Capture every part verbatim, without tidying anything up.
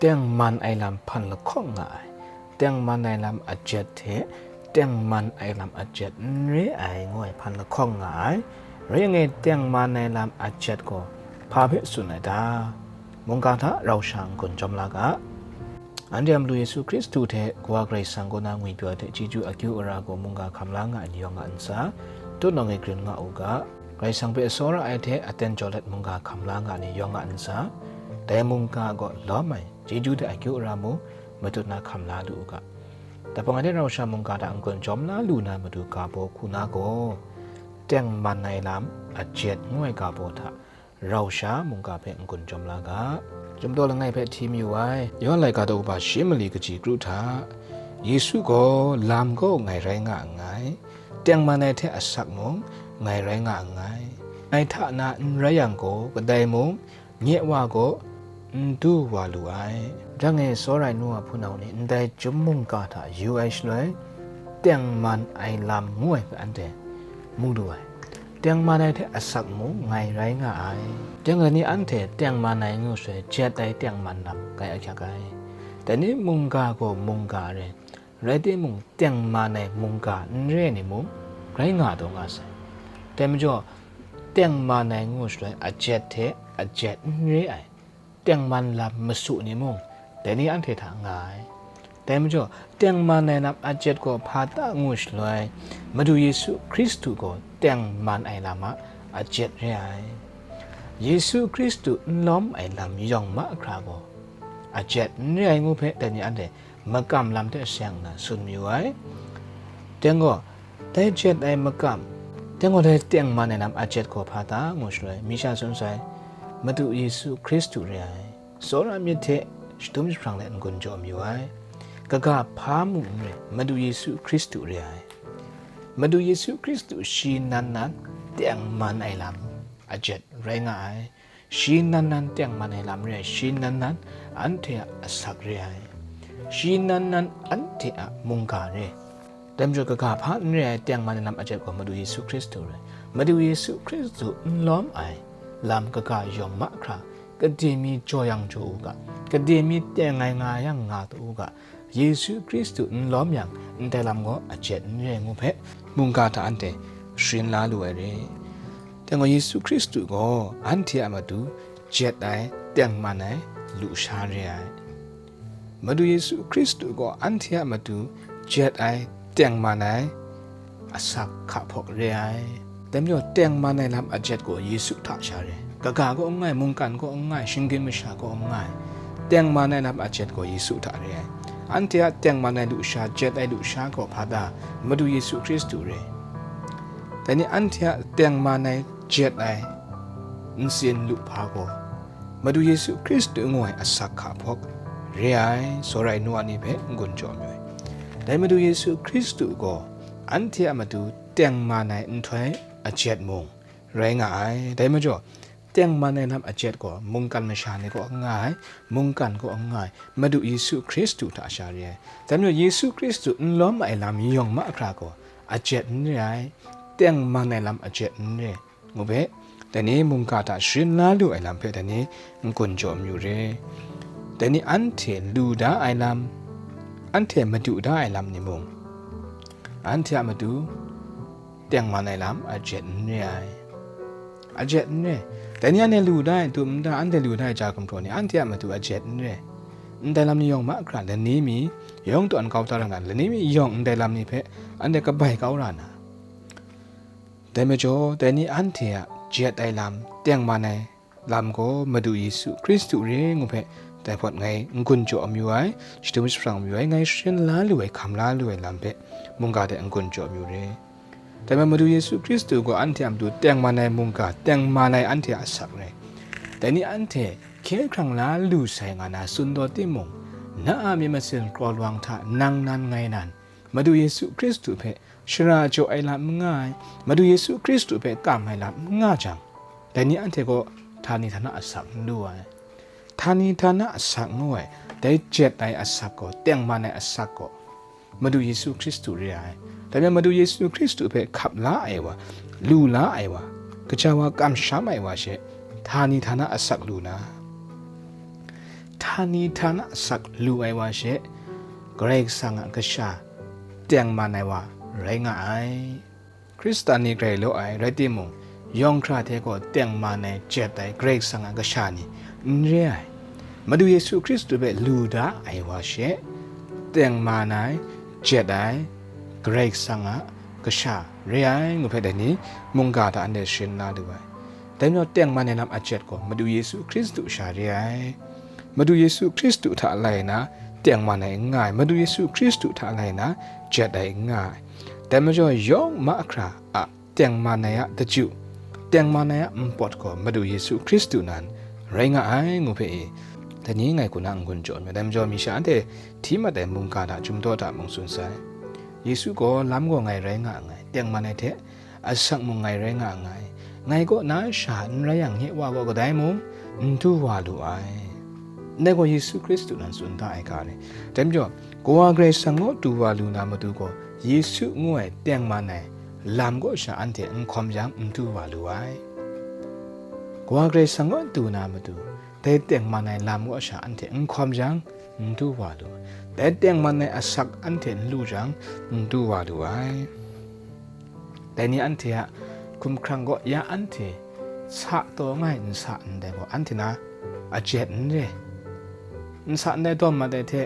tengman ai lam hpan lahkawng nga ai. Tengman ai lam ajet hte tengman ai lam ajet n re ai ngu ai hpan lahkawng nga ai. Rai ngai, tengman ai lam ajet gaw hpa hpe tsun ai ta? Mungga hta rau sha n-gun jawm la ga. Anhte a Madu Yesu Hkristu hte Kawa Karai Kasang kaw na ngwipyaw ai hte chyeju akyu ara gaw mungga hkam la nga ai ni yawng a ntsa, tutnawng e grin nga u ga. Karai Kasang hpe tsawra ai hte aten jaw let mungga hkam la nga ai ni yawng a ntsa, dai mungga gaw lawm ai, chyeju hte akyu ara mung matut na hkam la lu u ga. Dai hpang e rau sha mungga hta n-gun jawm la lu na matu ga baw hku na gaw, tengman ai lam ajet ngu ai ga baw hta rau sha mungga hpe n-gun jawm la ga. Chyum daw langai hpe hti mayu ai, Yawhan laika daw ba shi mali kaji kru hta, Yesu gaw lam gaw ngai rai nga nngai, tengman ai hte asak mung ngai rai nga nngai, ngai hta na n rai yang gaw, kadai mung nye Wa gaw n du wa lu ai. Dang e tsawra ai nu wa hpunau ni ndai chyum mungga hta yu ai shaloi, tengman ai lam ngu ai hpe anhte mu lu ai. Tengman ai hte asak mung ngai rai nga ai. Dang e ni anhte tengman ai ngu shaloi, jet ai tengman lam kai ahkyak ai. Dai ni mungga gaw mungga re, rai timung, tengman ai mungga n re ai ni mung, rai nga taw nga sai. Dai majaw, tengman ai ngu shaloi, ajet hte ajet n re ai, tengman lam masu ni mung, dai ni anhte hta nga ai. Dai majaw, tengman ai lam ajet gaw hpa ta ngu shaloi, Madu Yesu Hkristu gaw tengman ai lam a ajet re ai. Yesu Hkristu n lawm ai lam yawng mahkra gaw ajet n re ai ngu hpe, dai ni anhte makam lam hte seng nna tsun mayu ai. Deng gaw, dai jet ai makam, deng gaw, dai tengman ai lam ajet gaw hpa ta ngu shaloi, mi sha tsun sai, Madu Yesu Hkristu re ai, tsawra myit hte shadum jahprang let n-gun jaw mayu ai. Kaga hpa mung n re, Madu Yesu Hkristu re ai. Madu Yesu Hkristu shi nan nan tengman ai lam ajet rai nga ai. Shi nan nan tengman ai lam re ai, shi nan nan anhte a asak re ai, shi nan nan anhte a mungga re. Dai majaw, kaga hpa n re ai tengman ai lam ajet gaw Madu Yesu Hkristu re. Madu Yesu Hkristu n lawm ai lam kaga yawng mahkra, kade mi jaw yang jaw u ga, kade mi teng ai nga yang nga taw u ga, Yesu Hkristu n lawm yang, ndai lam gaw ajet n re ai ngu hpe, mungga hta anhte sharin la lu ai re. Dai gaw, Yesu Hkristu gaw anhte a matu jet ai, tengman ai lusha re ai. Madu Yesu Hkristu gaw anhte a matu jet ai, tengman ai, asak hka hpawk re ai. Dai majaw, tengman ai lam ajet gaw Yesu hta sha re. Kaga kaw n ngai, mungkan kaw n ngai, shinggyim masha kaw n ngai, tengman ai lam ajet gaw Yesu hta re ai. Anhte a tengman ai lusha, jet ai lusha gaw hpa ta? Madu Yesu Hkristu re. Dai ni anhte a tengman ai, jet ai, ntsin lu hpa gaw Madu Yesu Hkristu ngu ai asak hka hpawk re ai, tsawra ai nu wa ni hpe n-gun jaw mayu ai. Dai Madu Yesu Hkristu gaw anhte a matu tengman ai nhtoi ajet mung rai nga ai. Dai majaw, tengman ai lam ajet gaw mungkan masha ni kaw n nga ai, mungkan kaw n nga ai, Madu Yesu Hkristu hta sha re ai. Dai majaw, Yesu Hkristu n lawm ai lam yawng mahkra gaw ajet n re ai, tengman ai lam ajet n re, ngu hpe, dai ni mungga hta sharin la lu ai lam hpe dai ni n-gun jaw mayu re. Dai ni anhte lu da ai lam, anhte madu da ai lam ni mung, anhte a matu tengman ai lam ajet n re ai. Ajet n re. Dai ni anhte lu da ai dum nta, anhte lu da ai ja gumhpraw ni, anhte a matu ajet n re. Ndai lam ni yawng mahkra, lani mi yawng tawn kau da ra na, lani mi yawng ndai lam ni hpe anhte kabai kau ra na. Dai majaw, dai ni anhte a jet ai lam, tengman ai lam gaw Madu Yesu Hkristu re ngu hpe, dai hpawt ngai n-gun jaw amyu ai, shadum jahprang amyu ai, ngai sharin la lu ai, hkam la lu ai lam hpe mungga de n-gun jaw amyu re. Dai majaw, Madu Yesu Hkristu gaw anhte a matu tengman ai mungga, tengman ai anhte a asak re. Dai ni anhte hkye hkrang la lu sai nga na tsun taw timung, na a myit masin kraw lawang hta nang nan ngai nan, Madu Yesu Hkristu hpe shara jaw ai lam n nga ai, Madu Yesu Hkristu hpe kam ai lam n nga jang, dai ni anhte gaw htani htana asak n lu ai. Htani htana asak ngu ai, dai jet ai asak gaw, tengman ai asak gaw, Madu Yesu Hkristu re ai. Dai majaw, Madu Yesu Hkristu hpe hkap la ai wa, lu la ai wa, gaja wa kamsham ai wa she, htani htana asak lu na, Htani htana asak lu ai wa she, Karai Kasang a kasha tengman ai wa rai nga ai. Hkristan ni grai law ai rai timung, yawng hkra hte gaw tengman ai, jet ai Karai Kasang a kasha ni n re ai. Madu Yesu Hkristu hpe lu da ai wa she, tengman ai, jet ai Karai Kasang a kasha re ai ngu hpe dai ni mungga hta anhte sharin la lu ai. Dai majaw tengman ai lam a jet gaw Madu Yesu Hkristu sha re ai. Madu Yesu Hkristu hta lai na tengman ai n nga ai, Madu Yesu Hkristu hta lai na jet ai n nga ai. Dai majaw yawng mahkra a tengman ai a daju, tengman ai a npawt gaw Madu Yesu Hkristu nan rai nga ai ngu hpe e, dai ni ngai hku na n-gun jaw n mai. Dai majaw mi sha anhte hti mat ai mungga hta, chyum daw hta mung tsun sai. Yesu gaw lam gaw ngai rai nga nngai, tengman ai hte asak mung ngai rai nga nngai. Ngai kaw na sha n rai yang, nye Wa gaw kadai mung n du wa lu ai. Ndai gaw Yesu Hkristu nan tsun da ai ga ni. Dai majaw, Kawa Karai Kasang kaw du wa lu na matu gaw, Yesu ngu ai tengman ai lam kaw sha anhte n hkawm yang n du wa lu ai. Kawa Karai Kasang kaw du na matu, dai tengman ai lam kaw sha anhte n hkawm yang, n du wa lu ai. Dai tengman ai asak anhte n lu jang, n du wa lu ai. Dai ni anhte a hkumhkrang gaw ya anhte sa taw nga ai nsa ndai gaw, anhte na a jet n re. Nsa ndai dawm mat ai hte,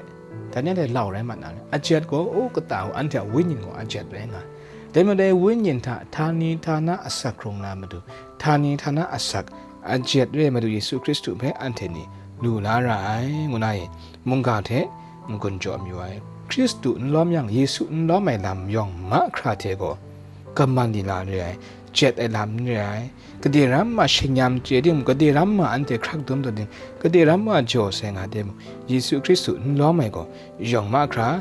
dai ni anhte lau rai mat na re. A jet gaw, u kata u anhte a wenyin gaw a jet rai nga ai. Dai majaw dai wenyin hta htani htana asak hkrung na matu, htani htana asak a jet re ai Madu Yesu Hkristu hpe anhte ni lu la ra ai, ngu na e, mungga hte n-gun jaw mayu ai. Hkristu n lawm yang, Yesu n lawm ai lam yawng mahkra hte gaw, kaman lila re ai, jet ai lam n re ai. Gade ram ma shingnyam chye ting, gade ram ma anhte hkrak dum dum ting, gade ram ma jaw sai nga timung, Yesu Hkristu n lawm ai gaw, yawng mahkra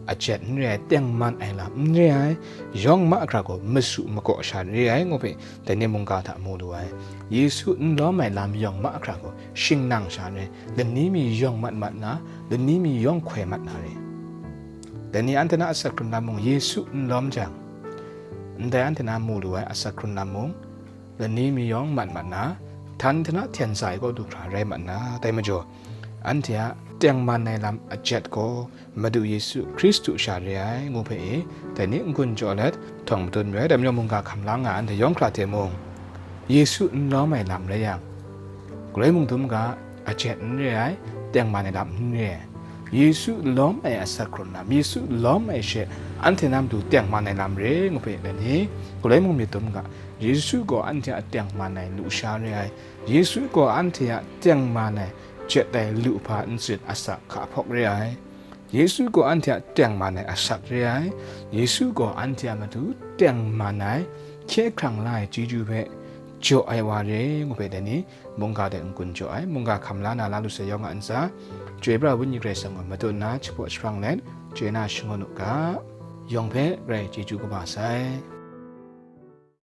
a jet n re ai, tengman ai lam n re ai, yawng mahkra gaw masu magaw sha n re ai, ngu hpe dai ni mungga hta mu lu ai. Yesu n lawm ai lam yawng mahkra gaw shingnang sha n re, lani mi yawng mat mat na, lani mi yawng hkoi mat na re. Dai ni anhte na asak hkrun lam mung Yesu n lawm jang, ndai anhte na mu lu ai asak hkrun lam mung, lani mi yawng mat mat na, htan htana hten sa ai kaw du hkra rai mat na, dai majaw, anhte a tengman ai lam a jet gaw, Madu Yesu Hkristu sha re ai, ngu hpe e, dai ni n-gun jaw let, htawng matut mayu ai. Dai majaw mungga hkam la nga ai anhte yawng hkra hte mung, Yesu n lawm ai lam rai yang, galoi mung dum ga, a jet n re ai, tengman ai lam n re ai. Yesu lawm ai asak hkrun lam, Yesu lawm ai she, anhte na matu tengman ai lam re, ngu hpe dai ni, galoi mung myit dum ga, Yesu gaw anhte a tengman ai lusha re ai, Yesu gaw anhte a tengman ai jet ai lu hpa ntsin asak hka hpawk re ai. Yesu gaw anhte a tengman ai asak re ai. Yesu gaw anhte a matu tengman ai hkye hkrang la ai chyeju hpe jaw ai wa re, ngu hpe dai ni mungga hte n-gun jaw ai. Mungga hkam la na la lu sai yawng a ntsa, Chyoi pra Wenyi Karai Kasang gaw matut nna jahpaw jahprang let, chye na shangun u ga, yawng hpe grai chyeju kaba sai.